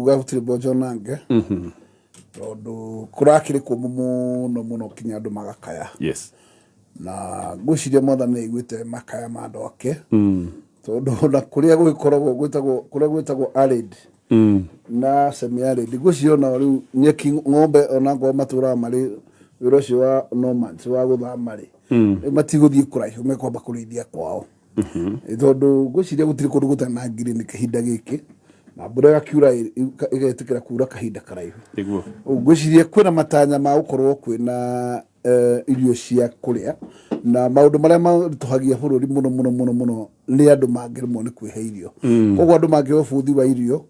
kuga gũtirĩ mboco nange tondũ kũrakĩrĩ kũmũ mũno mũno kinya andũ magakaya. Na ngwĩciria Mwathani nĩ aiguĩte makaya ma andũ ake, tondũ ona kũrĩa gũgĩkoragwo gwĩtagwo kũrĩa gwĩtagwo arid na semi arid, ngwĩciria ona rĩu nyeki ng'ombe ona ngorwo matũraga marĩ wĩra ũcio wa nomads wa gũthama rĩ, rĩu matigũthiĩ kũraihu, mekwamba kũrĩithia kwao. Tondũ ngwĩciria gũtirĩ kũndũ gũtarĩ na ngirini kahinda gĩkĩ, na mbura ĩgakiura ĩgetĩkĩra kura kahinda karaihu. Ngwĩciria kwĩna matanya ma gũkorwo kwĩna irio cia kũrĩa, na maũndũ marĩa maritũhagia bũrũri mũno mũno mũno mũno nĩ andũ mangĩremwo nĩ kwĩhe irio. Koguo andũ mangĩheo bũthi wa irio,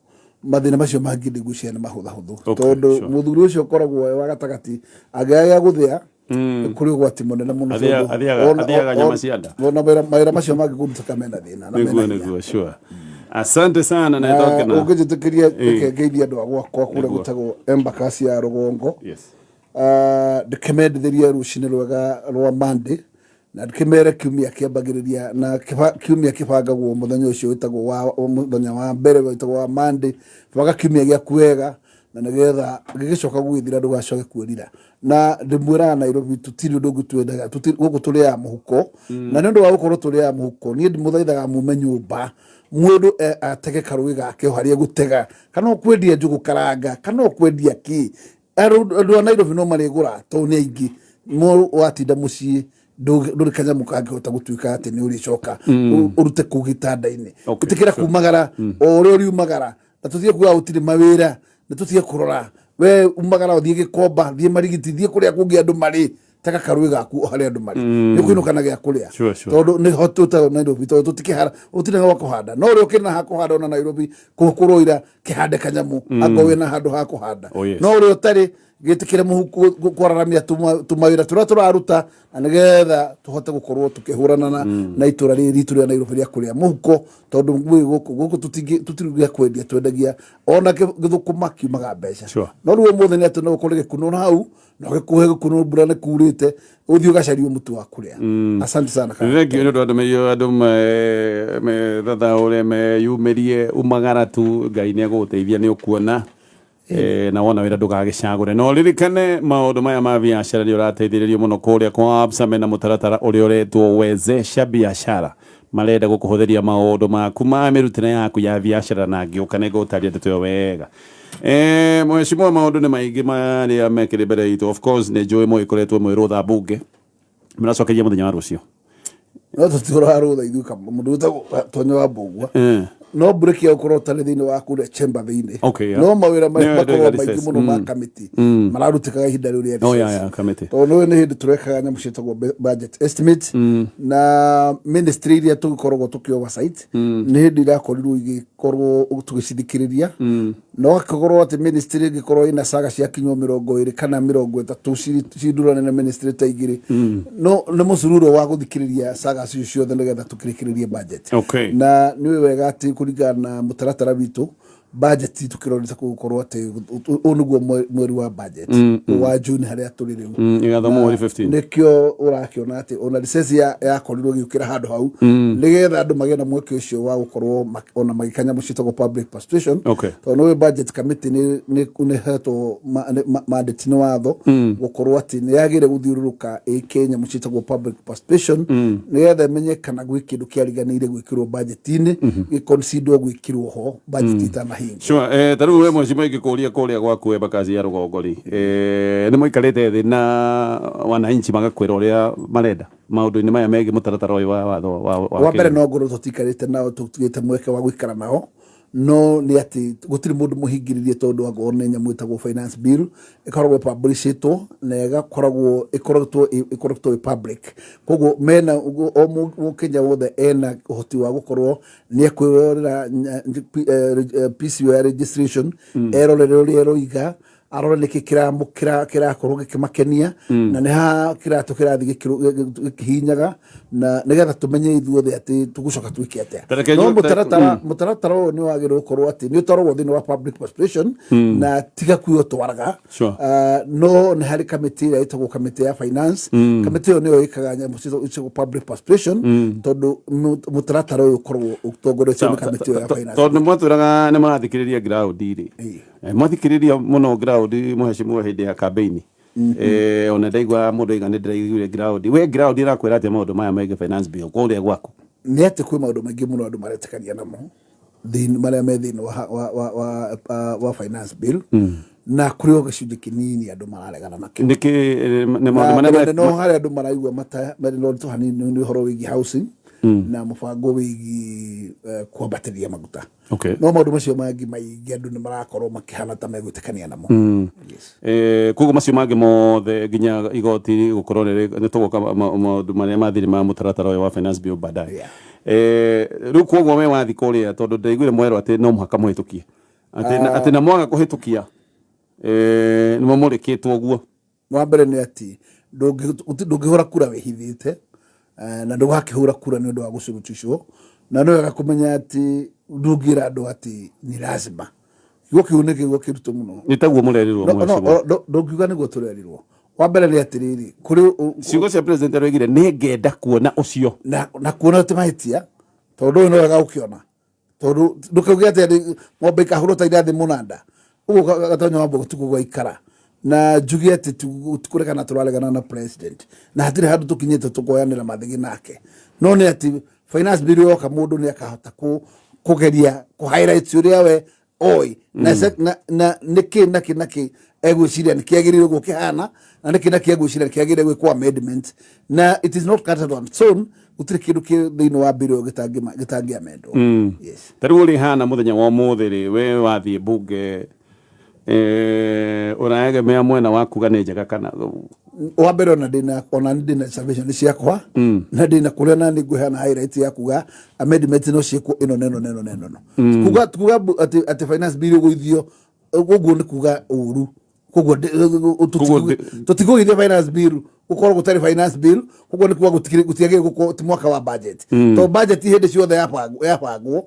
mathĩna macio mangĩ ndĩgwĩciria nĩ mahũthahũthũ, tondũ mũthuri ũcio ũkoragwo wĩ wa gatagatĩ angĩaga gũthĩa, kũrĩ ũgwati mũnene mũno. Athĩaga- Tondũ athĩaga nyama cia nda. Ona mawĩra macio mangĩ kũrutĩka mena thĩna na mena hinya. Nĩguo, sure, asante sana na ĩtokena. Ũngĩnjĩtĩkĩria, reke ngeithie andũ a gwakwa kũrĩa gwĩtagwo Embakasi ya rũgongo. Ndĩkĩmendithĩrie rũcinĩ rwega rwa Monday, na ndĩkĩmere kiumia kĩambagĩrĩria na kiumia kĩbangagwo mũthenya ũcio wĩtagwo wa mũthenya wa mbere wĩtagwo wa Monday. Banga kiumia gĩaku wega na nĩgetha gĩgĩcoka gũgĩthira ndũgacoke kwĩrira. Na ndĩmwĩraga Nairobi tũtirĩ ũndũ ũngĩ twendaga, gũkũ tũrĩaga mũhuko, na nĩ ũndũ wa gũkorwo tũrĩaga mũhuko, niĩ ndĩmũthaithaga mume nyũmba, mũndũ atege karũĩ gake o harĩa egũtega, kana ũkwendia njũgũ karanga, kana ũkwendia kĩ. Andũ a Nairobi no marĩgũra tondũ nĩ aingĩ. Watinda mũciĩ ndũrĩ kanyamũ kangĩhota gũtuĩka atĩ nĩ ũrĩcoka ũrute kũu gĩtanda-inĩ. Ĩtĩkĩra kumagara o ũrĩa ũriumagara, na tũtige kuga gũtirĩ mawĩra, na tũtige kũrora. We umagara ũthiĩ Gĩkomba, thiĩ Marigiti, thiĩ kũrĩa kũngĩ andũ marĩ, tega karũĩ gaku o harĩa andũ marĩ, nĩ kũinũka na gĩa kũrĩa. Tondũ nĩ ho tũtagwo Nairobi, tondũ tũtikĩhara, gũtirĩ gwa kũhanda. No ũrĩa ũkĩrĩ na ha kũhanda ona Nairobi kũroira kĩhande kanyamũ, akorwo wĩna handũ ha kũhanda. No ũrĩa ũtarĩ, gĩtĩkĩre mũhuko kwararamia tũmawĩra tũrĩa tũraruta, na nĩgetha tũhote gũkorwo tũkĩhũrana na itũra rĩrĩ ritũ rĩa Nairobi rĩa kũrĩa mũhuko, tondũ gwĩ gũkũ tũtirĩ gĩa kwendia, twendagia ona gĩthũkũma kiumaga mbeca. No rĩu ũmũthĩ nĩ atĩ no ũkore gĩkunũ na hau no gĩkuhe gĩkunũ, mbura nĩ kurĩte, ũthiĩ ũgacaria mũtu wa kũrĩa. Asante sana, kaka. Thank you nĩ ũndũ wa ndũmĩrĩri. Andũ methathaũre, meyumĩrie, umagara tu, Ngai nĩ egũgũteithia, nĩ ũkuona. Na wona wĩra ndũgagĩcagũre, no ririkane maũndũ maya ma biacara nĩ ũrateithĩrĩrio mũno kũrĩa kwa Absa. Mena mũtaratara ũrĩa ũretwo Wezesha Biashara, marenda gũkũhũthĩria maũndũ maku ma mĩrutĩre yaku ya biacara, na ngĩũka nĩ ngũtaria ndeto ĩyo wega. Mheshimiwa, maũndũ nĩ maingĩ marĩa mekĩrĩ mbere itũ. Of course nĩ njũĩ mũgĩkoretwo mwĩ rũtha mbunge, mũracokeria mũthenya wa rũciũ. No tũtũraga rũtha ithuĩ kama mũndũ wĩtagwo Tonyo wa Mbũgua, no break ya gũkorwo ũtarĩ thĩinĩ wa kũrĩa chamber thĩinĩ. No mawĩra Nĩyo makorwo ndĩga maingĩ recess. mũno ma kamĩtĩ mararutĩkaga ihinda rĩu rĩa recess. Yeah, committee. Tondũ nĩũĩ nĩ hĩndĩ tũrekaga nyamũ ciĩtagwo budget estimate, na ministry iria tũgĩkoragwo tũkĩ oversight nĩ hĩndĩ irakorirwo igĩkorwo tũgĩcithikĩrĩria, na ũgakorwo atĩ ministry ĩngĩkorwo ĩna saga cia kinywo 20 kana 30 cindurane na ministry ta igĩrĩ, no nĩ mũcururo wa gũthikĩrĩria saga cio ciothe nĩgetha tũkĩrĩkĩrĩrie budget. Na nĩ wega atĩ kũringana na mũtaratara witũ budget tũkĩrorete gũkorwo atĩ ũyũ nĩguo mweri wa budget wa June harĩa tũrĩ rĩu. Ĩgathomwo mweri 15. Nĩkĩo ũrakĩona atĩ ona recess yakorirwo ĩgĩũkĩra handũ hau, nĩgetha andũ magĩe na mweke ũcio wa gũkorwo ona magĩka nyamũ ciĩtagwo public participation. Tondũ nĩũĩ budget committee nĩ hetwo mandate nĩ watho gũkorwo atĩ nĩ yagĩrĩire gũthiũrũrũka ĩke nyamũ ciĩtagwo public participation, nĩgetha ĩmenye kana gwĩ kĩndũ kĩariganĩire gwĩkĩrwo budget-inĩ, gĩconsiderwo gwĩkĩrwo ho budget itanahingwo. Sure. Ta rĩu we mheshimiwa, ingĩkũria kũrĩa gwaku Embakasi ya rũgongo rĩ, nĩ mũikarĩte thĩ na wananchi magakwĩra ũrĩa marenda maũndũ-inĩ maya megiĩ mũtaratara ũyũ wa watho wa Wa mbere, kĩgĩna? No ngorwo tũtikarĩte nao tũtigĩte mweke wa gũikara nao, no nĩ atĩ gũtirĩ mũndũ mũhingĩrĩrie, tondũ angorwo nĩ nyamũ ĩtagwo finance bill ĩkoragwo ĩpublishĩtwo na ĩgakoragwo ĩkoretwo ĩ public, koguo mena o Mũkenya wothe ena ũhoti wa gũkorwo nĩ ekwĩrorera PCO ya registration, erorere ũrĩa ĩroiga. Arore nĩkĩ kĩrakorwo gĩkĩmakenia na nĩ ha kĩratũ kĩrathiĩ gĩkĩhinyaga, na nĩgetha tũmenye ithuothe atĩ tũgũcoka twĩke atĩa. Ta reke No mũtaratara ũyũ nĩ wagĩrĩirwo gũkorwo atĩ nĩ ũtwaragwo thĩinĩ wa public participation na tiga kuo ũtwaraga. No nĩ harĩ kamĩtĩ ĩrĩa ĩtagwo kamĩtĩ ya finance. Kamĩtĩ ĩyo nĩyo ĩkaga nyamũ ciĩtagwo public participation, tondũ mũtaratara ũyũ ũkoragwo ũtongoretio nĩ kamĩtĩ ĩyo ya finance. Tondũ mwatwĩraga nĩ mũrathikĩrĩria ground rĩ. Mwathikĩrĩria mũno ground, mũhecimiwa, hĩndĩ ya campaign. Ona ndaigua mũndũ aiga nĩ ndĩraiguire ground. We ground ĩrakwĩra atĩa maũndũ maya megiĩ finance bill kũrĩa gwaku? Nĩ atĩ kwĩ maũndũ maingĩ mũno andũ maretĩkania namo thĩinĩ marĩa me thĩinĩ wa finance bill, na kũrĩ o gĩcunjĩ kĩnini andũ mararegana nakĩo. Nĩkĩ nĩ maũndũ Na marĩa mbere no harĩa andũ maraigua marĩ na ũritũ hanini nĩ ũhoro wĩgiĩ housing na mũbango wĩgiĩ kwambatĩria maguta. No maũndũ macio mangĩ maingĩ andũ nĩ marakorwo makĩhana ta megwĩtĩkania namo. Yes. Koguo macio mangĩ mothe, nginya igoti gũkorwo nĩ tũgoka maũndũ marĩa mathirĩ ma mũtaratara ũyũ wa finance bill baadaye. Rĩu koguo we wathi kũrĩa, tondũ ndaiguire mwerwo atĩ no mũhaka mũhĩtũkie, atĩ na mwaga kũhĩtũkia nĩ mũmũrĩkĩtwo ũguo. Wa mbere nĩ atĩ ndũngĩhũra kura wĩhithĩte, na ndũgakĩhũra kura nĩ ũndũ wa gũcuruticwo, na nĩ wega kũmenya atĩ ndũngĩra andũ atĩ ni lazima. Kiugo kĩu nĩ kiugo kĩritũ mũno. Nĩ taguo mũrerirwo? No, no, Mheshimiwa. Ndũngiuga nĩguo tũrerirwo. Wa mbere nĩ atĩrĩrĩ, kũrĩ Ciugo cia president aroigire nĩ ngenda kuona ũcio. Na kuona ti mahĩtia, tondũ ũyũ no wega gũkĩona, tondũ ndũkauge atĩ ng'ombe ikahũrwo ta irathĩ mũnanda ũguo gatonya wa mbogo tiguo gwaikara. Na njuge atĩ tikũregana, tũraregana na president na hatirĩ handũ tũkinyĩte tũkoyanĩra mathĩgĩ nake, no nĩ atĩ finance bill yoka mũndũ nĩ akahota kũgeria kũ highlight ũrĩa we oĩ na na nĩkĩ na kĩ na kĩ egwĩciria nĩ kĩagĩrĩire ũguo kĩhana, na nĩkĩ na kĩ egwĩciria nĩ kĩagĩrĩire gwĩkwo amendment. Na it is not cut on stone, gũtirĩ kĩndũ kĩ thĩinĩ wa bill ĩyo gĩtangĩamendwo. Yes. Ta rĩu ũrĩ hana mũthenya wa ũmũthĩ rĩ, we wathiĩ mbunge, ũraegemea mwena wa kuga nĩ njega kana? Wa mbere, ona ndĩna reservation ciakwa na ndĩna kũrĩa na nĩ ngũheana highlight ya kuga amendment no ciĩkwo ĩno na ĩno na ĩno na ĩno. Kuga atĩ finance bill ĩgũithio ũguo nĩ kuga ũru. Koguo tũtikũgithia finance bill gũkorwo gũtarĩ finance bill. Koguo nĩ kuga gũtiagĩrĩire gũkorwo ti mwaka wa budget, tondũ budget hĩndĩ ciothe yabangwo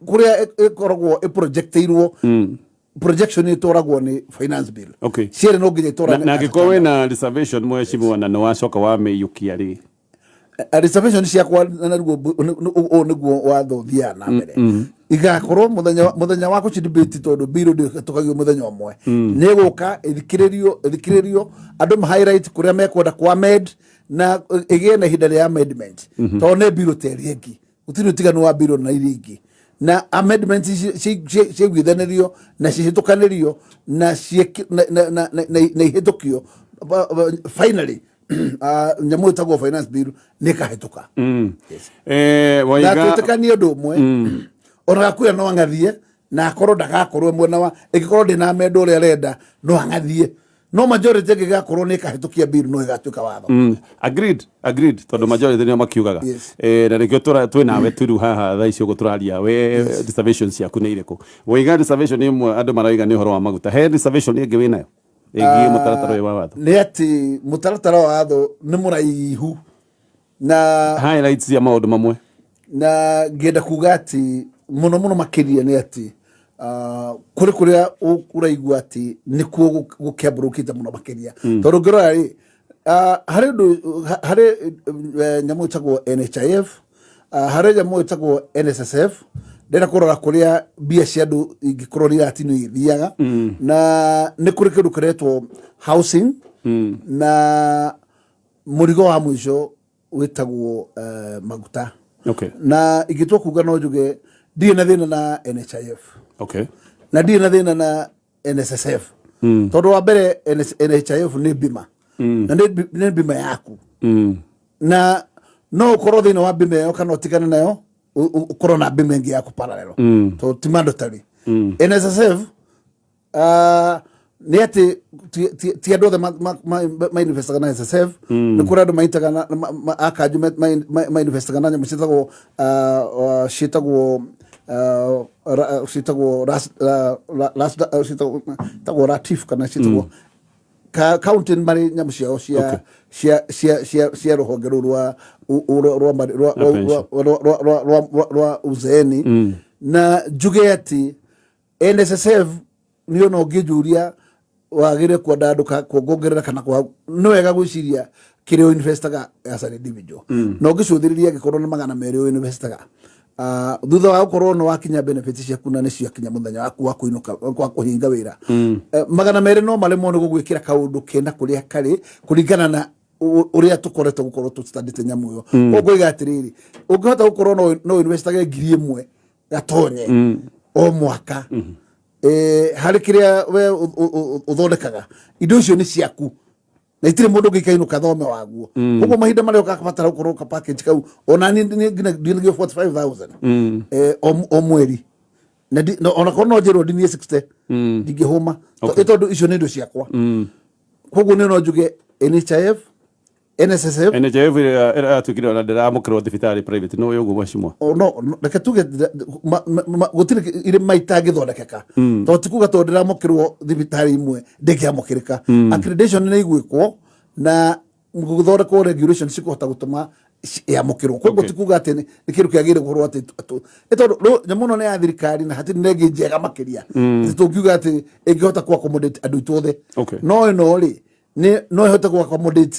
kũrĩa ĩkoragwo ĩprojectĩirwo, projection ĩtwaragwo nĩ finance bill. Cierĩ no nginya itwarane. Na angĩkorwo wĩna reservation, mheshimiwa, na nĩ wacoka wamĩiyũkia rĩ? Reservation ciakwa na naguo ũũ nĩguo watho ũthiaga na mbere, igakorwo mũthenya wa gũcidebate, tondũ bill ndĩhĩtũkagio mũthenya ũmwe. Nĩ ĩgũka ĩthikĩrĩrio, andũ ma highlight kũrĩa mekwenda kwa amend, na ĩgĩe na ihinda rĩa amendment, tondũ nĩ bill ta ĩrĩa ĩngĩ, gũtirĩ ũtiganu wa bill na iria ingĩ. Na amendment ici ciaiguithanĩrio na cihĩtũkanĩrio na na ihĩtũkio finally, nyamũ ĩtagwo finance bill nĩ ĩkahĩtũka. Yes. Na Waiga twĩtĩkanie ũndũ ũmwe, ona gakuya no ang'athie na akorwo ndagakorwo mwena wa ĩngĩkorwo ndĩna mendo ũrĩa arenda, no ang'athie, no majority ĩngĩgakorwo nĩ ĩkahĩtũkia bill, no ĩgatuĩka watho. Agreed, tondũ majority nĩo makiugaga. Na nĩkĩo twĩ nawe turu haha thaa ici ũguo tũraria. We reservations ciaku nĩ irĩkũ? Waiga reservation ĩmwe andũ marauga nĩ ũhoro wa maguta. He reservation ĩngĩ wĩnayo ĩgiĩ mũtaratara ũyũ wa watho? Nĩ atĩ mũtaratara wa watho nĩ mũraihu na Highlights cia maũndũ mamwe. Na ngĩenda kuga atĩ mũno mũno makĩria nĩ atĩ kũrĩ kũrĩa ũraigua atĩ nĩkuo gũkĩambũrũkĩte mũno makĩria, tondũ ũngĩrora rĩ, harĩ ũndũ harĩ nyamũ ĩtagwo NHIF, harĩ nyamũ ĩtagwo NSSF. Ndĩrenda kũrora kũrĩa mbia cia andũ ingĩkorwo nĩ iratinio igĩthiaga, na nĩ kũrĩ kĩndũ kĩretwo housing, na mũrigo wa mũico wĩtagwo maguta. Na ingĩtua kuga, no njuge ndirĩ na thĩna na NHIF na ndirĩ na thĩna na NSSF, tondũ wa mbere NHIF nĩ bima, na nĩ bima yaku, na no ũkorwo thĩinĩ wa bima ĩyo kana ũtigane nayo, ũkorwo na bima ĩngĩ yaku parallel, tondũ ti mandatory. NSSF nĩ atĩ ti andũ othe mainvestaga na NSSF. Nĩ kũrĩ andũ maitaga akanjũ mainvestaga na nyamũ ciĩtagwo Ciĩtagwo ciĩtagwo ratif kana ciĩtagwo county marĩ nyamũ ciao cia cia rũhonge rũu rwa rwa rwa pension. rwa uzeeni. Na njuge atĩ NSSF niĩ ona ũngĩnjũria wagĩrĩire kwenda andũ kuongongerera kana kwa, nĩ wega gwĩciria kĩrĩa ũinvestaga as an individual, na ũngĩcũthĩrĩria angĩkorwo nĩ 200 ũinvestaga, thutha wa gũkorwo nĩ wakinya benefits ciaku na nĩ ciakinya mũthenya waku wa kũinũka, wa kũhinga wĩra, 200 no maremwo nĩ gũgwĩkĩra kaũndũ kena kũrĩa karĩ kũringana na ũrĩa tũkoretwo gũkorwo tũstandĩte nyamũ ĩyo. Koguo ngoiga atĩrĩrĩ, ũngĩhota gũkorwo no investage 1000 gatonye o mwaka harĩ kĩrĩa we ũthondekaga, indo icio nĩ ciaku na itirĩ mũndũ ũngĩ ikainũka thome waguo. Koguo mahinda marĩa ũgabatara gũkorwo ka package kau, ona niĩ nginya ndinagio 45,000 o mweri, na ona korwo no njĩrwo ndinie 60, ndingĩhũma. Tondũ icio nĩ indo ciakwa. Koguo nĩ no njuge NHIF, NSSF. NHIF ĩratuĩkire ona ndĩramũkĩrwo thibitarĩ private no ũguo, mheshimiwa? O, no, reke tuge gũtirĩ irĩma itangĩthondekeka, tondũ ti kuga tondũ ndĩramũkĩrwo thibitarĩ imwe ndĩngĩamũkĩrĩka. Accreditation nĩ igwĩkwo na gũthondekwo regulation cikũhota gũtũma yamũkĩrwo. Koguo ti kuga atĩ nĩ kĩndũ kĩagĩrĩire gũkorwo atĩ nĩ tondũ nyamũ ĩno nĩ ya thirikari na hatirĩ na ĩngĩ njega makĩria atĩ tũngiuga atĩ ĩngĩhota kũ accommodate andũ aitũ othe. No ĩno rĩ, nĩ no ĩhote kũ accommodate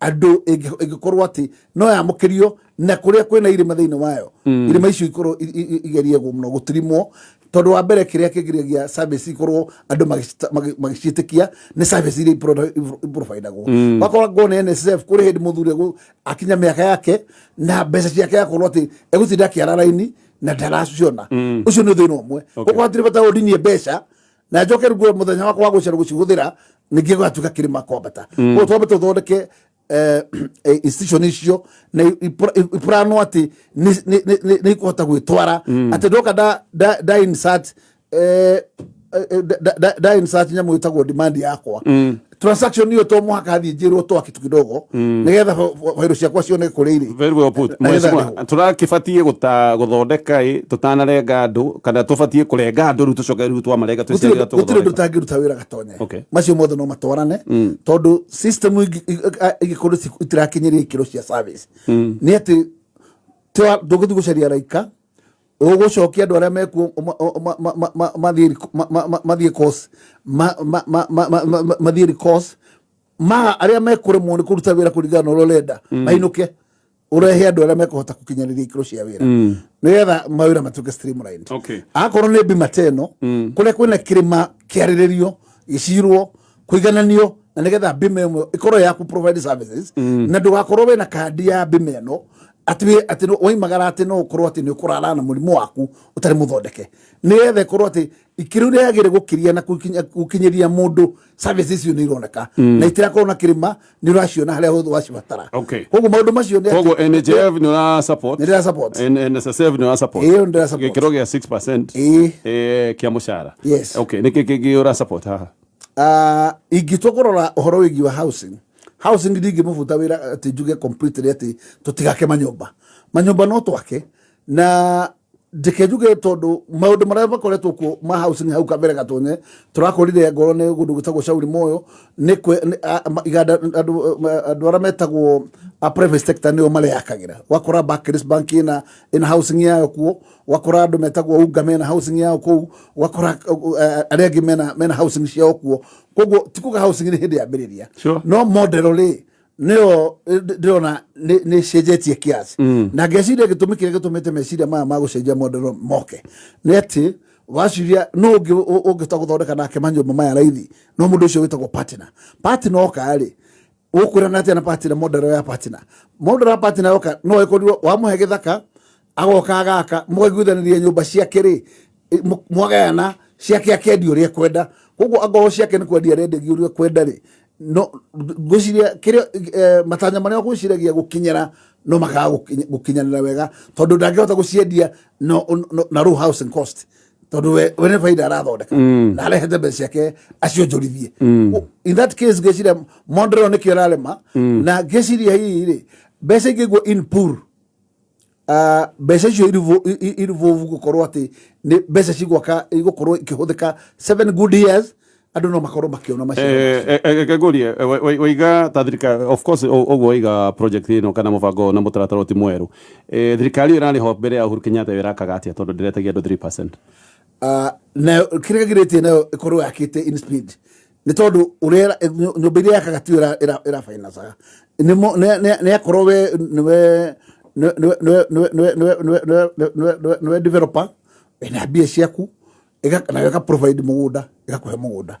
andũ ĩngĩkorwo atĩ no yamũkĩrio na kũrĩa kwĩna irĩma thĩinĩ wayo, irĩma icio ikorwo igerie mũno gũtirimwo, tondũ wa mbere kĩrĩa kĩgiragia service ikorwo andũ magĩciĩtĩkia nĩ service iria iprovidagwo. Wakorwo ngwo nĩ NSSF, kũrĩ hĩndĩ mũthuri akinya mĩaka yake na mbeca ciake akorwo atĩ egũtinda akĩara raini na ndaraciona. Ũcio nĩ thĩna ũmwe. Koguo hatirĩ bata ũndinie mbeca na njoke rĩu mũthenya wakwa wa gũcera gũcihũthĩra ningĩ gũgatuĩka kĩrĩma kwambata. Koguo twambe tũthondeke institution icio na iplanwo atĩ nĩ ikũhota gwĩtwara, atĩ ndoka nda insert da insert nyamũ ĩtagwo demand yakwa, transaction iyo to mũhaka thiĩ njĩrwo twa kitu kidogo nĩgetha bairo ciakwa cioneke kũrĩa irĩ. Very well put. Na nĩgetha Mheshimiwa, ndĩhwo. Tũrakĩbatiĩ gũta gũthondeka ĩ tũtanarenga andũ kana tũbatiĩ kũrenga andũ rĩu tũcoke rĩu twamarenga gũtirĩ twĩciagĩra gũtirĩ ũndũ tũgũthondeka? ũtangĩruta wĩra gatonye. Macio mothe no matwarane, tondũ system ingĩkorwo itirakinyiria ikĩro cia service, nĩ atĩ ndũgĩthiĩ gũcaria raika, ũgũcokia andũ arĩa mekuo mathiĩ course, mathiĩ course ma arĩa mekũremwo nĩ kũruta wĩra kũringana na ũrĩa ũrenda mainũke, ũrehe andũ arĩa mekũhota gũkinyanĩria ikĩro cia wĩra nĩgetha mawĩra matuĩke streamlined. Akorwo nĩ bima ta ĩno, kũrĩa kwĩna kĩrĩma kĩarĩrĩrio, gĩcirwo kũigananio, na nĩgetha bima ĩmwe ĩkorwo yaku provide services, na ndũgakorwo wĩna kandi ya bima ĩno atĩ waimagara atĩ no ũkorwo atĩ nĩ ũkũrara na mũrimũ waku ũtarĩ mũthondeke, nĩgetha ĩkorwo atĩ ikĩro iria yagĩrĩire gũkĩria na gũkinyĩria mũndũ service icio nĩ ironeka na itirakorwo na kĩrĩma, nĩ ũraciona harĩa hothe wacibatara. Koguo maũndũ macio nĩ atĩ- Koguo NHIF nĩ ũra support? Nĩ ndĩra support. NSSF nĩ ũra support? Ĩyo nĩ ndĩra support. Gĩkĩro gĩa 6% Ĩĩ. Kĩa mũcara? Yes. Okay, nĩkĩ kĩngĩ ũra support haha? Ingĩtua kũrora ũhoro wĩgiĩ wa housing, ndingĩmũbuta wĩra atĩ njuge completely atĩ tũtigake manyũmba. Manyũmba no twake, na ndeke njuge tondũ maũndũ marĩa makoretwo kuo ma housing hau kabere gatonye tũrakorire ngoro nĩ kũndũ gwĩtagwo Shauri Moyo nĩ iganda andũ arĩa metagwo a private sector nĩo mareyakagĩra. Wakora Barclays Bank ĩna housing yayo kuo, wakora andũ metagwo Unga mena housing yao kũu, wakora arĩa angĩ mena housing ciao kuo. Koguo ti kuga housing nĩ hĩndĩ yambĩrĩria. No model rĩ, nĩyo ndĩrona nĩ cenjetie kiasi, na ngeciria gĩtũmi kĩrĩa gĩtũmĩte meciria maya ma gũcenjia model moke nĩ atĩ waciria no ũngĩ ũngĩhota gũthondeka nake manyũmba maya raithi no mũndũ ũcio wĩtagwo partner. Partner oka rĩ, ũkwĩrana atĩa na partner? Model ya partner, model ya partner yoka no ĩkorirwo wamũhe gĩthaka, agoka agaka, mũkaiguithanĩria nyũmba ciake rĩ, mwagayana ciake akendia ũrĩa ekwenda. Koguo angorwo ciake nĩ kwendia arendagia ũrĩa ekwenda rĩ, no ngwĩciria kĩrĩa matanya marĩa ũgwĩciragia gũkinyĩra no makaga gũkinyanĩra wega, tondũ ndangĩhota gũciendia na low housing cost, tondũ we nĩ baida arathondeka na arehete mbeca ciake acionjorithie. In that case ngwĩciria model ĩyo nĩkĩo ĩrarema, na ngĩciria hihi rĩ, mbeca ingĩgwo in pool Mbeca icio irivovu gũkorwo atĩ nĩ mbeca cigwaka igũkorwo ikĩhũthĩka 7 good years, andũ no makorwo makĩona maciaro macio. Reke ngũrie, waiga ta thirikari, of course, ũguo waiga project ĩno kana mũbango na mũtaratara ũyũ ti mwerũ. Thirikari ĩyo ĩrarĩ ho mbere ya Uhuru Kenyatta ĩyo ĩrakaga atĩa tondũ ndĩretagia andũ 3%? Nayo kĩrĩa gĩgirĩtie nayo ĩkorwo yakĩte in speed nĩ tondũ ũrĩa nyũmba iria yakaga tiyo ĩrabainacaga. Nĩ akorwo we nĩwe nĩwe nĩwe nĩwe nĩwe nĩwe nĩwe nĩwe nĩwe nĩwe nĩwe developer wĩna mbia ciaku, nayo ĩka provide mũgũnda, ĩgakũhe mũgũnda,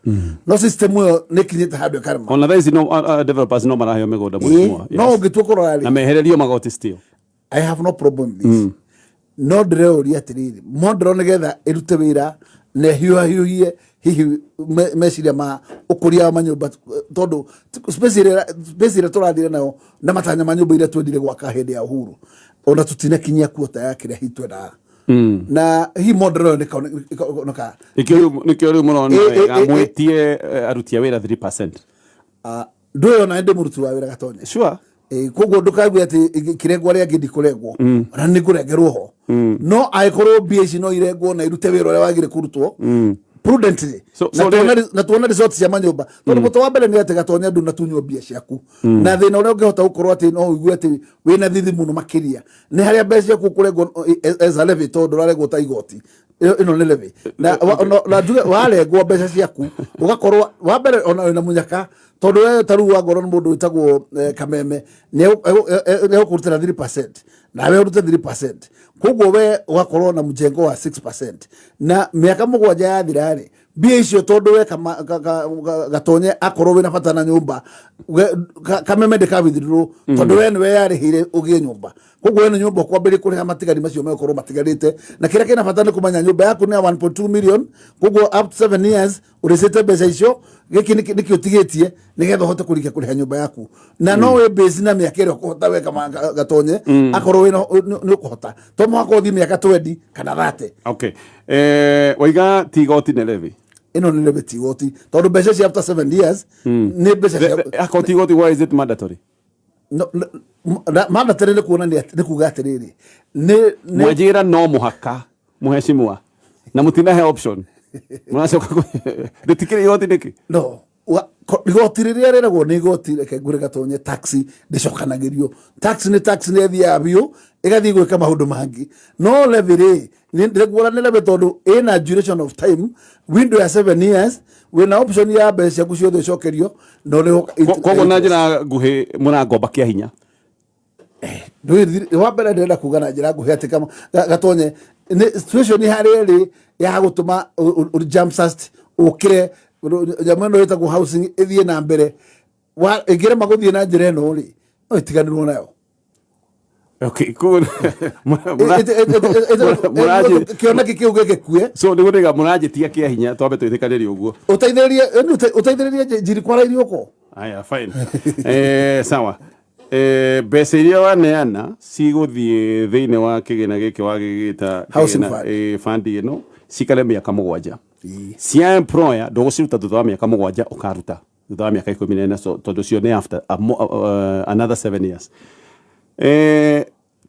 no system ĩyo nĩ ĩkinyĩte handũ ĩkarema. Ona thaa ici no developers no maraheo mĩgũnda, mheshimiwa. No ũngĩtua kũrora rĩ, na mehererio magoti still. I have no problem with this. No ndĩreũria atĩrĩrĩ, model nĩgetha ĩrute wĩra na ĩhiũhahiũhie hihi meciria ma ũkũria wa manyũmba, tondũ space ĩrĩa tũrathire nayo na matanya ma nyũmba iria twendire gwaka hĩndĩ ya Uhuru, ona tũtinakinyia kuota ya kĩrĩa hihi twendaga, na hihi model ĩyo nĩka Nĩkĩo rĩu mũrona wega mwĩtie aruti a wĩra 3%. Ndũĩ ona ndĩ mũruti wa wĩra, Gatonye. Koguo ndũkaigue atĩ kĩrengwo arĩa angĩ ndikũrengwo, ona nĩ ngũrengerwo ho, no angĩkorwo mbia ici no irengwo na irute wĩra ũrĩa wagĩrĩire kũrutwo prudently, na tuone result cia manyũmba, tondũ mũtĩ wa mbere nĩ atĩ, Gatonya, ndũnatunywo mbia ciaku, na thĩna ũrĩa ũngĩhota gũkorwo atĩ no ũigue atĩ wĩna thithi mũno makĩria nĩ harĩa mbeca ciaku ũkũrengwo as a levy, tondũ ndũrarengwo ta igoti. Ĩno nĩ levy na na njuge warengwo mbeca ciaku ũgakorwo wa mbere ona wĩna mũnyaka, tondũ we ta rĩu wangorwo nĩ mũndũ wĩtagwo Kameme nĩ egũkũrutĩra 3% nawe ũrute 3%, koguo we ũgakorwo na mjengo wa 6%, na mĩaka 7 yathira rĩ, mbia icio, tondũ we Gatonye akorwo wĩna bata na nyũmba, Kameme ndĩkawithirwo, tondũ we nĩwe yarĩhĩire ũgĩe nyũmba. Koguo we nĩ nyũmba ũkwambĩrĩria kũrĩha matigari macio megũkorwo matigarĩte, na kĩrĩa kĩna bata nĩ kũmenya nyũmba yaku nĩ ya 1.2 million, koguo up to 7 years ũrĩcĩte mbeca icio, gĩkĩ nĩkĩo ũtigĩtie nĩgetha ũhote kũrikia kũrĩha nyũmba yaku, na no wĩ base na mĩaka ĩrĩa ũkũhota we Gatonye, akorwo wĩna nĩ ũkũhota, to mũhaka ũthiĩ mĩaka 20 kana 30. Okay, waiga ti igoti, nĩ levy. Ĩno nĩ levy, ti igoti, tondũ mbeca cia after 7 years nĩ mbeca cia Akorwo ti igoti, why is it mandatory? No, mandatory nĩ kuonania, nĩ kuga atĩrĩrĩ, nĩ Mwanjĩra no mũhaka, mheshimiwa, na mũtinahe option, mũracoka rĩtikĩrĩ igoti nĩkĩ? No igoti rĩrĩa rĩragwo nĩ igoti, reke ngwĩre Gatonye, tax ndĩcokanagĩrio. Tax nĩ tax, nĩ ĩthiaga biũ ĩgathiĩ gwĩka maũndũ mangĩ, no levy rĩ, ndĩkuona nĩ levy tondũ ĩna duration of time window ya 7 years, wĩna option ya mbeca ciaku ciothe ũcokerio na ũrĩhwo. Koguo na njĩra nguhĩ mũrangomba kĩa hinya. Wa mbere ndĩrenda kuga na njĩra nguhĩ atĩ Gatonye, nĩ situation harĩa ĩrĩ ya gũtũma jump start ũkĩre nyamũ ĩno ĩtagwo housing ĩthiĩ na mbere. Ĩngĩrema gũthiĩ na njĩra ĩno rĩ, no ĩtiganĩrwo nayo. Okay, koguo Kĩoneki kĩu gĩgĩkue. So nĩguo ndĩga mũranjĩtia kĩa hinya, twambe twĩtĩkanĩrie ũguo. Ũteithĩrĩrie njiri kwara iriũko. Aya, fine. Sawa. Mbeca iria waneana cigũthiĩ thĩinĩ wa kĩgĩna gĩkĩ wagĩgĩta Housing fund. Fund ĩno cikare mĩaka 7. Cia employer ndũgũciruta thutha wa mĩaka 7, ũkaruta thutha wa mĩaka 14, so, tondũ cio nĩ after another 7 years.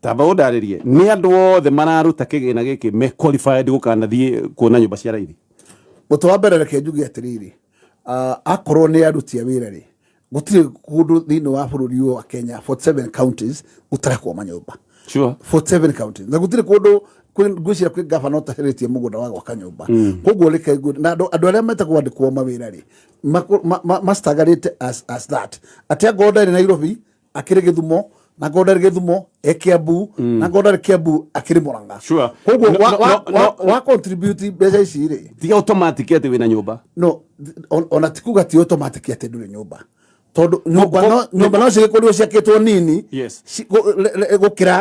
Tamba ũndarĩrie, nĩ andũ othe mararuta kĩgĩna gĩkĩ me qualified gũkanathiĩ kuona nyũmba cia raithi? Mũtĩ wa mbere, reke njuge atĩrĩrĩ, akorwo nĩ aruti a wĩra rĩ, gũtirĩ kũndũ thĩinĩ wa bũrũri ũyũ wa Kenya, 47 counties, gũtarakwo manyũmba. 47 counties, na gũtirĩ kũndũ ngwĩciria kwĩ gavana ũtaheretie mũgũnda wa gwaka nyũmba. Koguo reke na andũ arĩa metagwo andĩkwo mawĩra rĩ, mastagarĩte as that atĩ angorwo ndarĩ Nairobi akĩrĩ Gĩthumo, na ngorwo ndarĩ Gĩthumo e Kiambu, na ngorwo ndarĩ Kiambu akĩrĩ Mũrang'a. Koguo wa contribute mbeca ici rĩ, Ti automatic atĩ wĩna nyũmba. No, ona ti kuga ti automatic atĩ ndũrĩ nyũmba, tondũ nyũmba no cigĩkorirwo ciakĩtwo nini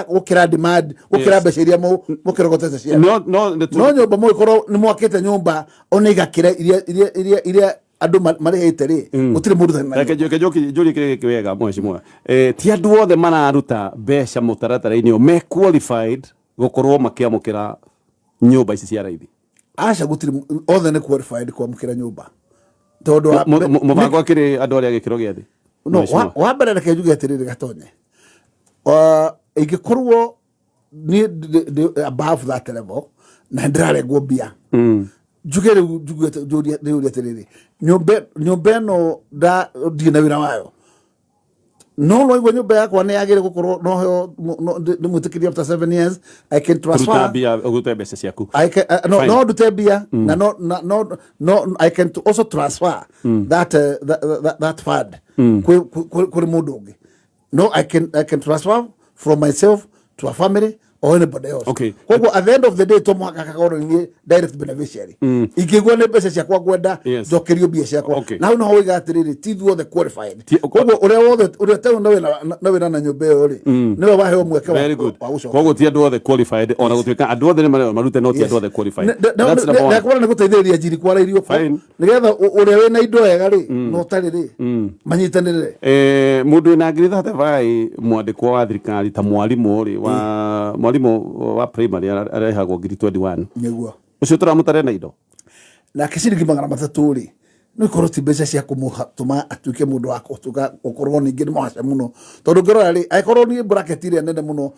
gũkĩra demand, gũkĩra mbeca iria mũkĩrogotete cia No no no nyũmba mũgĩkorwo nĩ mwakĩte nyũmba ona igakĩra iria andũ marĩhĩte rĩ, gũtirĩ mũndũ ũtarĩ na Reke njũrie kĩrĩa gĩkĩ wega, mheshimiwa. Ti andũ othe mararuta mbeca mũtaratara-inĩ ũyũ me qualified gũkorwo makĩamũkĩra nyũmba ici cia raithi? Aca, gũtirĩ othe nĩ qualified kwamũkĩra nyũmba, tondũ Mũbango akĩrĩ andũ arĩa gĩkĩro gĩa thĩ? No Mheshimiwa. Wa mbere reke njuge atĩrĩrĩ, Gatonye, ingĩkorwo Niĩ above that level na ndĩrarengwo mbia, njuge rĩu, njuge ndĩũrie atĩrĩrĩ, nyũmba ĩno ndirĩ na wĩra wayo, no no igua nyũmba yakwa nĩ yagĩrĩire gũkorwo no heo ndĩmwĩtĩkĩrie after 7 years I can transfer. Kũruta mbia, ũrute mbeca ciaku. I can, no, Fine. no ndute mbia na no I can also transfer that fund kuri mundu ungi. No, I can transfer from myself to a family or anybody else. Koguo at the end of the day to mũhaka gakorwo nĩ direct beneficiary. Ingĩigua nĩ mbeca ciakwa ngwenda njokerio mbia ciakwa. Na hau noho woiga atĩrĩrĩ, ti ithuothe qualified. Koguo ũrĩa wothe ũrĩa ũtarĩ na wĩra na nyũmba ĩyo rĩ, nĩwe waheo mweke wa Very good. wa gũcoka. Koguo ti andũ othe qualified, ona gũtuĩka andũ othe nĩ marerwo marute, no ti andũ othe qualified. That's number one. Ndakũra nĩ gũteithĩrĩria njiri kwara irio kũ Fine. Nĩgetha ũrĩa wĩna indo wega rĩ na ũtarĩ rĩ manyitanĩrĩre. Mũndũ wĩna ngiri 35, mwandĩkwo wa thirikari ta mwarimũ rĩ, wa mwarimũ wa primary arehagwo ngiri 21. Nĩguo. Ũcio tũramũtare na indo. Nake ciringi 300 rĩ, no ikorwo ti mbeca cia kũmũtũma atuĩke mũndũ wa gũtuĩka gũkorwo ningĩ nĩ mũhaca mũno, tondũ ngĩrora rĩ, angĩkorwo niĩ bracket ĩrĩa nene mũno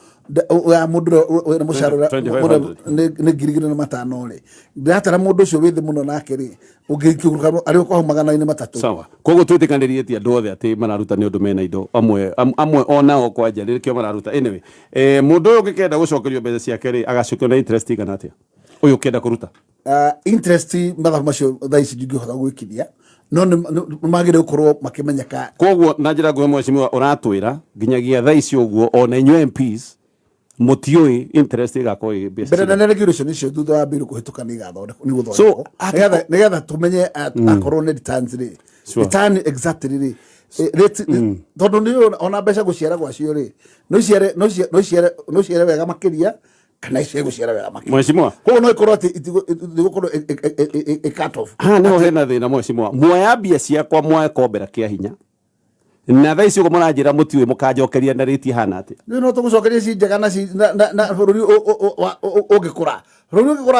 ya mũndũ ũrĩa wĩna mũcara 2500. Nĩ 2500 rĩ, ndĩratara mũndũ ũcio wĩ thĩ mũno nake rĩ, ũngĩkĩgũrũka arĩ o hau 300. Sawa, koguo twĩtĩkanĩrie ti andũ othe atĩ mararuta nĩ ũndũ mena indo, amwe onao kwanja nĩkĩo mararuta. Anyway, mũndũ ũyũ ũngĩkenda gũcokerio mbeca ciake rĩ, agacokio na interest igana atĩa, ũyũ ũkĩenda kũruta? Interest mathabu macio thaa ici ndingĩhota gwĩkiria, no nĩ magĩrĩire gũkorwo makĩmenyeka. Koguo na njĩra nguhĩ, mheshimiwa, ũratwĩra nginyagia thaa ici ũguo ona inyuĩ MPs mũtiũĩ interest ĩgakorwo ĩ mbeca mbere cigana. Nene regulation icio thutha wa bill kũhĩtũka nĩ igathondekwo, nĩ So, gũthondekwo nĩgetha tũmenye akorwo nĩ returns rĩ, return exactly rĩ, rate, tondũ nĩ ona mbeca gũciara gwacio rĩ, no ciare wega makĩria kana iciare gũciara wega makĩria. Mheshimiwa. Koguo no ĩkorwo atĩ itigũkorwo ĩ cut off. Haha niho hena thĩna, mheshimiwa. Muoya mbia ciakwa, mwakombera kĩa hinya, na thaa ici ũguo mũranjĩra mũtiũĩ mũkanjokeria na rĩti ihana atĩa. Rĩu no tũgũcokeria ci njega na na bũrũri ũngĩkũra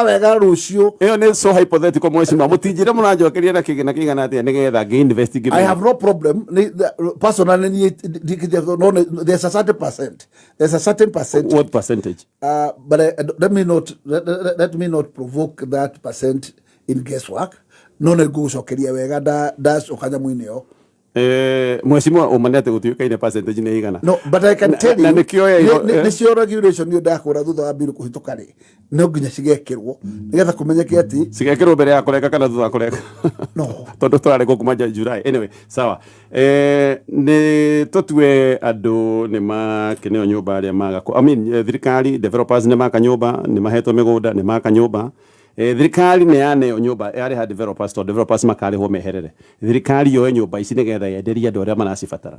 wega rũciũ. Ĩyo nĩ so hypothetical, mheshimiwa. Mũtinjĩre mũranjokeria na kĩgĩna kĩigana atĩa nĩgetha ngĩ-invest I ngĩmenye. have no problem. Personally, no, there's a certain percent. There's a certain percent. What percentage? But let me not provoke that percent in guesswork. No nĩ ngũgũcokeria wega ndacoka nyamũ-inĩ ĩyo. Mheshimiwa, ũma nĩ atĩ gũtiũĩkaine percentage nĩ igana. No, but I can tell you. Na nĩkĩo Nĩ cio regulation ĩyo ndakũra thutha wa bill kũhĩtũka rĩ, no nginya cigekĩrwo nĩgetha kũmenyeke atĩ Cigekĩrwo mbere ya kũrenga kana thutha wa kũrenga? No. Tondũ tũrarekwo kuma July. Anyway, sawa, nĩ tũtue andũ nĩ makĩneo nyũmba arĩa maga, I mean, thirikari, developers nĩ maka nyũmba, nĩ mahetwo mĩgũnda, nĩ maka nyũmba. Thirikari nĩ yaneo nyũmba, yarĩha developers, tondũ developers makarĩhwo meherere. Thirikari yoe nyũmba ici nĩgetha yenderie andũ arĩa maracibatara.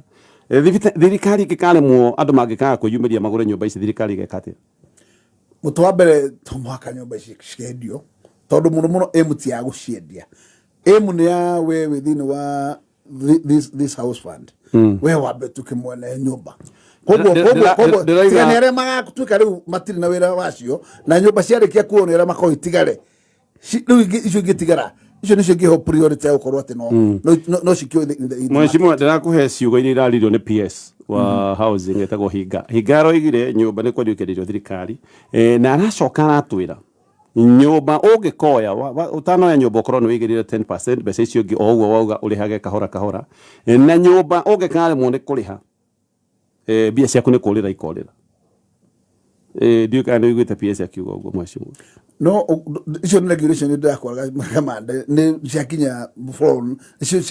Thirikari ĩngĩkaremwo, andũ mangĩkaga kwĩyumĩria magũre nyũmba ici, thirikari ĩgeka atĩa? Mũtĩ wa mbere, to mũhaka nyũmba ici ciendio, tondũ mũno mũno aim ti ya gũciendia, aim nĩ ya we wĩ thĩinĩ wa this house fund, we wambe ũtuĩke mwene nyũmba. Koguo koguo tiga nĩ arĩa magatuĩka rĩu matirĩ na wĩra wacio na nyũmba ciarĩkia kuo nĩ arĩa makorwo itigare. Rĩu icio ingĩtigara, icio nĩcio ingĩheo priority ya gũkorwo atĩ no cikio in the Mheshimiwa, ndĩrakũhe ciugo iria iraririo nĩ PS wa housing etagwo Hinga. Hinga aroigire nyũmba nĩ kwendio ĩkenderio thirikari, na aracoka aratwĩra nyũmba ũngĩkoya ũtanoya nyũmba ũkorwo nĩ wĩigĩrĩre 10%, mbeca icio ingĩ o ũguo wauga ũrĩhage kahora kahora. Na nyũmba ũngĩkaremwo nĩ kũrĩha, mbia ciaku nĩ kũrĩra ikorĩra. Ndiũĩ kana nĩ ũiguĩte PS akiuga ũguo, mheshimiwa. No icio nĩ regulation ndĩrakwaraga kamande nĩ ciakinya phone, nĩcio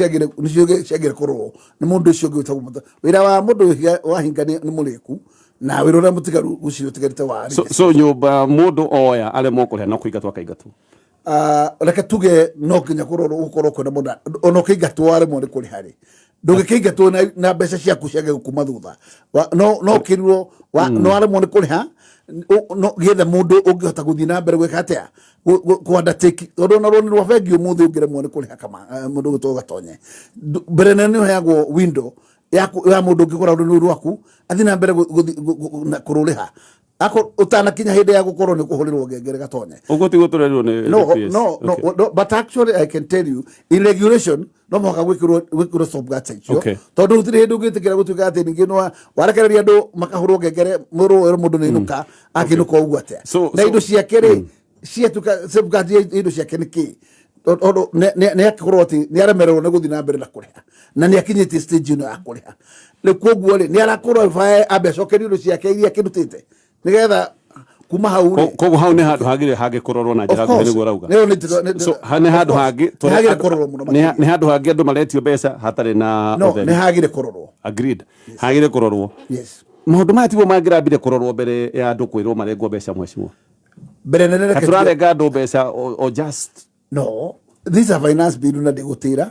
ciagire kũrorwo nĩ mũndũ ũcio ũngĩ wĩtagwo wĩra wa mũndũ wahinga nĩ mũrĩku na wĩra ũrĩa mũtigaru ũcio ũtigarĩte wa So nyũmba mũndũ oya aremwo kũrĩha no kũingatwo akaingatwo? Reke tuge no nginya kũrorwo gũkorwo kwĩna mũndũ ona ũkĩingatwo waremwo nĩ kũrĩha rĩ, ndũngĩkĩingatwo na mbeca ciaku ciage kuma thutha. No ũkĩrirwo no waremwo nĩ kũrĩha, no gĩethe mũndũ ũngĩhota gũthiĩ na mbere gwĩka atĩa, kũ undertake, tondũ ona rũni rwa bengi ũmũthĩ ũngĩremwo nĩ kũrĩha kama mũndũ ũgĩtwo gatonye mbere nene nĩ ũheagwo window ya mũndũ ũngĩgũra rũni rũu rwaku athiĩ na mbere na kũrũrĩha. Akorwo ũtanakinya hĩndĩ ya gũkorwo nĩ kũhũrĩrwo ngengere gatonye. Ũguo tiguo tũrerirwo nĩ No, GPS. no, Okay. no, but actually I can tell you in regulation no mũhaka gwĩkĩrwo stopguards icio, tondũ gũtirĩ hĩndĩ ũngĩtĩkĩra gũtuĩka atĩ ningĩ nĩ warekereria andũ makahũrwo ngengere mũrũ werũ mũndũ nĩ inũka akĩinũka ũguo atĩa na indo ciake rĩ ciatuĩka safeguard ya indo ciake nĩ kĩ? Tondũ nĩ akorwo atĩ nĩ aremererwo nĩ gũthiĩ na mbere na kũrĩha na nĩ akinyĩtie stage ĩno ya kũrĩha rĩu, koguo rĩ nĩ arakorwo ambe acokerio indo ciake iria akĩrutĩte nĩgetha kuma hau rĩ. Koguo hau nĩ handũ hagĩrĩire hangĩkũrorwo na njĩra Of nguhĩ course. nĩguo ũrauga. So nĩ Of handũ course. hangĩ Nĩ hagĩrĩire kũrorwo mũno makĩria. Nĩ handũ hangĩ andũ maretio mbeca hatarĩ na No ũtheri. nĩ hagĩrĩire kũrorwo. Agreed, hagĩrĩire kũrorwo. Yes. Maũndũ maya tiguo mangĩrambire kũrorwo mbere ya andũ kwĩrwo marengwo mbeca, mheshimiwa? Mbere nene reke Tũrarenga andũ mbeca o just No, this is a finance bill na ndĩgũtĩra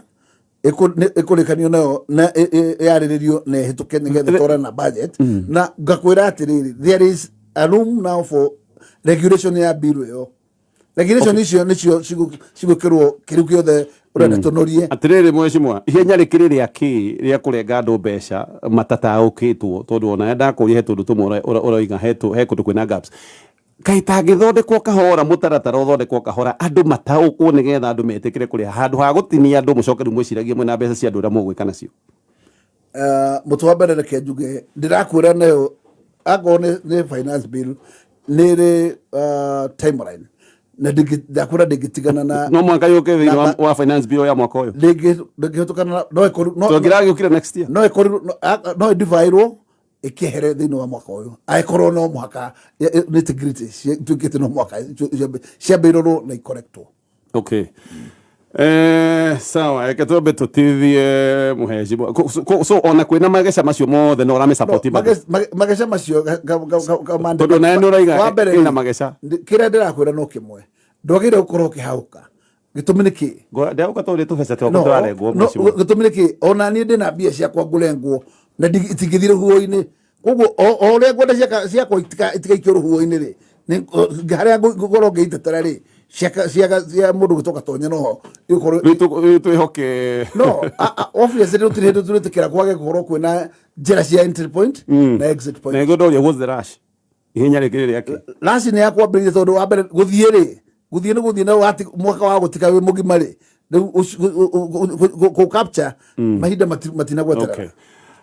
ĩkũrĩkanio nayo na yarĩrĩrio na ĩhĩtũke nĩgetha twarane na budget. Na ngakwĩra atĩrĩrĩ, there is a room now for regulation ya bill ĩyo. Regulation icio nĩcio cigwĩkĩrwo kĩrĩu gĩothe ũrenda tũnorie. Atĩrĩrĩ mheshimiwa, ihenya rĩkĩrĩ rĩa kĩ rĩa kũrenga andũ mbeca matataũkĩtwo? Tondũ ona ndakũria he tũndũ tũmwe ũroiga he kũndũ kwĩna gaps. Kaĩ tangĩthondekwo kahora, mũtaratara ũthondekwo kahora, andũ mataũkwo, nĩgetha andũ metĩkĩre kũrĩha, handũ ha gũtinia andũ mũcoke rĩu mwĩciragie mwĩna mbeca cia andũ ũrĩa mũgwĩka nacio? Mũtĩ wa mbere, reke njuge ndĩrakwĩra nayo akorwo nĩ finance bill nĩ ĩrĩ timeline na ndakwĩra ndĩngĩtigana na No mwaka yũke thĩinĩ wa wa finance bill ya mwaka ũyũ? Ndĩngĩhĩtũkana no ĩkorirwo Tũngĩragĩũkire next year. No ĩkorirwo no ĩdivairwo ĩkĩehere thĩinĩ wa mwaka ũyũ angĩkorwo no mũhaka nitty-gritty tuĩkĩte no mũhaka ciambe irorwo na ikorektwo. Okay. Sawa, reke twambe tutithie mũhecimwa. So ona kwĩna mageca macio mothe no ũramĩsupport bado? Mageca macio Tondũ nawe nĩ ũraiga wa mbere ĩna rĩ, mageca. Kĩrĩa ndĩrakwĩra no kĩmwe, ndwagĩrĩire gũkorwo ũkĩhaũka. Gĩtũmi nĩ kĩ? Ndĩrauga tondũ tũbeca twakwa No, tũrarengwo, no, mheshimiwa. Gĩtũmi nĩ kĩ? Ona niĩ ndĩna mbia ciakwa ngũrengwo na itingĩthiĩ rũhuho-inĩ. Koguo o ũrĩa ngwenda ciakwa itigaikio rũhuho-inĩ rĩ, harĩa ngũkorwo ngĩitetera rĩ, cia mũndũ gwĩtwo Gatonye noho igũkorwo. Rĩu twĩhoke No, obviously gũtirĩ hĩndĩ tũrĩtĩkĩra kwage gũkorwo kwĩna njĩra cia entry point na exit point. Na nĩguo ndoria, what's the rush? Ihenya rĩkĩrĩ rĩake? Rush nĩ ya kwambĩrĩria, tondũ wa mbere gũthiĩ rĩ, gũthiĩ nĩ gũthiĩ na mwaka wa gũtiga wĩ mũgima rĩ, rĩu kũ capture mahinda matinagweterera. Okay.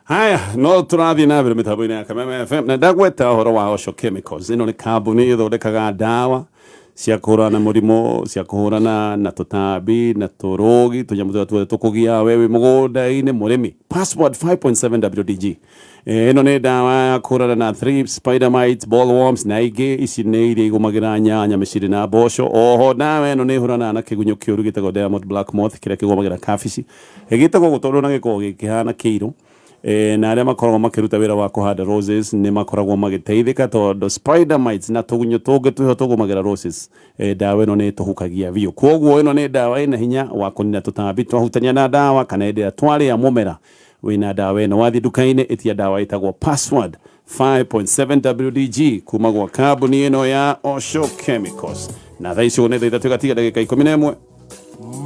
Haya, no tũrathiĩ na mbere mĩtambo-inĩ ya Kameme FM na ndagweta ũhoro wa Osho Chemicals. Ĩno nĩ kambuni ĩthondekaga ndawa cia kũhũrana na mũrimũ, cia kũhũrana na tũtambi na tũrũgi, tũnyamũ tũrĩa tuothe tũkũgia we wĩ mũgũnda-inĩ mũrĩmi. Password 5.7 WDG. Ĩno nĩ ndawa ya kũhũrana na thrips, spider mites, bollworms na ingĩ. Ici nĩ iria igũmagĩra nyanya, mĩciri na mboco. Oho ndawa ĩno nĩ ĩhũranaga na kĩgunyũ kĩũru gĩtagwo Diamond Black Moth kĩrĩa kĩgũmagĩra kabici. Gĩtagwo ũguo tondũ na gĩkoragwo gĩkĩhana kĩirũ. Na arĩa makoragwo makĩruta wĩra wa kũhanda roses nĩ makoragwo magĩteithĩka tondũ spider mites na tũgunyũ tũngĩ twĩho tũgũmagĩra roses, ndawa ĩno nĩ ĩtũhukagia biũ. Kwoguo ĩno nĩ ndawa ĩna hinya wa kũnina tũtambi twahutania na ndawa kana hĩndĩ ĩrĩa twarĩa mũmera wĩna ndawa ĩno. Wathiĩ nduka-inĩ, ĩtia ndawa ĩtagwo Password 5.7 WDG kuma gwa kambuni ĩno ya Osho Chemicals. Na thaa ici nĩ thaa 3 gatiga ndagĩka 11.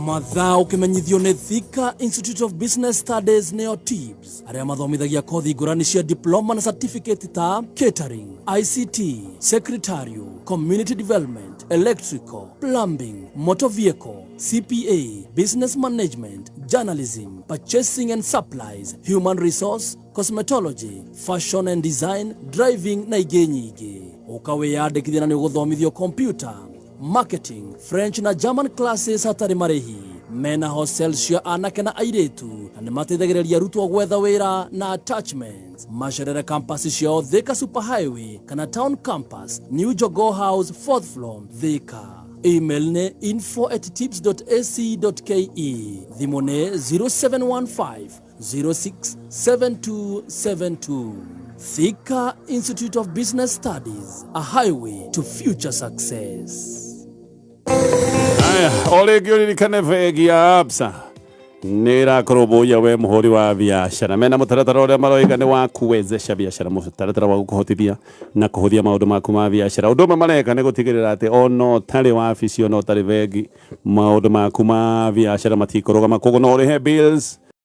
Mathaa ũkĩmenyithio nĩ Thika Institute of Business Studies, nĩyo TIBS, arĩa mathomithagia kothi ngũrani cia diploma na certificate ta catering, ICT, secretarial, community development, electrical, plumbing, motor vehicle, CPA, business management, journalism, purchasing and supplies, human resource, cosmetology, fashion and design, driving na ingĩ nyingĩ. Ũka wĩyandĩkithia na nĩ ũgũthomithio computer, marketing, French na German classes hatarĩ marĩhi. Mena hostel cia anake na airĩtu na nĩ mateithagĩrĩria arutwo gwetha wĩra na attachments. Macerere campus ciao Thika Super Highway kana Town Campus, New Jogoo House, fourth floor, Thika. Email nĩ info@tibs.ac.ke, thimũ nĩ 0715 067272. Thika Institute of Business Studies, a highway to future success. Aya, o rĩngĩ ũririkane bengi ya Absa nĩ ĩrakũrũmbũiya we mũhũri wa biacara. Mena mũtaratara ũrĩa maroiga nĩ wa kuwezesha biacara, mũtaratara wa gũkũhotithia na kũhũthia maũndũ maku ma biacara. Ũndũ ũmwe mareka nĩ gũtigĩrĩra atĩ ona ũtarĩ wabici, ona ũtarĩ bengi, maũndũ maku ma biacara matikũrũgama. Koguo no ũrĩhe bills.